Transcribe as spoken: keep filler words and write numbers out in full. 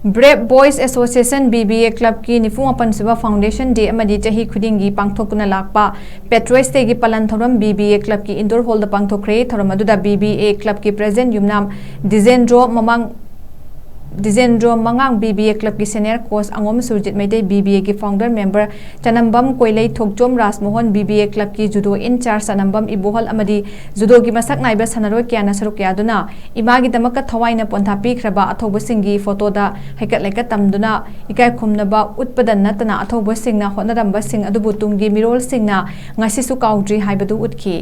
Brave Boys Association B B A Clubꯀꯤ ꯅꯤꯐꯨ ꯃꯥꯄꯟ ꯁꯨꯕ Foundation Day ꯑꯃꯗꯤ ꯆꯍꯤ ꯈꯨꯗꯤꯡꯒꯤ ꯄꯥꯡꯊꯣꯛꯇꯨꯅ ꯂꯥꯛꯄ Patriots Dayꯒꯤ ꯄꯥꯂꯟ ꯊꯧꯔꯝ B B A Clubꯀꯤ indoor hallꯗ ꯄꯥꯡꯊꯣꯛꯈ꯭ꯔꯦ꯫ ꯊꯧꯔꯝ ꯑꯗꯨꯗ B B A Clubꯀꯤ President ꯌꯨꯝꯅꯥꯝ ꯗꯤꯖꯦꯟꯗ꯭ꯔꯣ ꯃꯃꯥꯡ ꯗꯤꯖꯦꯟꯗ꯭ꯔꯣ ꯃꯉꯥꯡ B B A Clubꯀꯤ Senior Coach ꯑꯉꯣꯝ Surjit Meitei, B B Aꯒꯤ Founder Member ꯆꯅꯝꯕꯝ ꯀꯣꯏꯂꯩ, Thokchom ꯔꯥꯖꯃꯣꯍꯟ, B B A Clubꯀꯤ Judo in charge ꯆꯅꯝꯕꯝ ꯏꯕꯣꯍꯜ ꯑꯃꯗꯤ Judoꯒꯤ ꯃꯁꯛ ꯅꯥꯏꯕ ꯁꯥꯟꯅꯔꯣꯏ ꯀꯌꯥꯅ ꯁꯔꯨꯛ ꯌꯥꯗꯨꯅ ꯏꯃꯥꯒꯤꯗꯃꯛꯇ ꯊꯋꯥꯏꯅ ꯄꯣꯟꯊꯥ ꯄꯤꯈ꯭ꯔꯕ ꯑꯊꯧꯕꯁꯤꯡꯒꯤ photoꯗ ꯍꯩꯀꯠ ꯂꯩꯀꯠ ꯇꯝꯗꯨꯅ ꯏꯀꯥꯏ ꯈꯨꯝꯅꯕ ꯎꯠꯄꯗ ꯅꯠꯇꯅ ꯑꯊꯧꯕꯁꯤꯡꯅ ꯍꯣꯠꯅꯔꯝꯕꯁꯤꯡ ꯑꯗꯨꯕꯨ ꯇꯨꯡꯒꯤ ꯃꯤꯔꯣꯜꯁꯤꯡꯅ ꯉꯁꯤꯁꯨ ꯀꯥꯎꯗ꯭ꯔꯤ ꯍꯥꯏꯕꯗꯨ ꯎꯠꯈꯤ꯫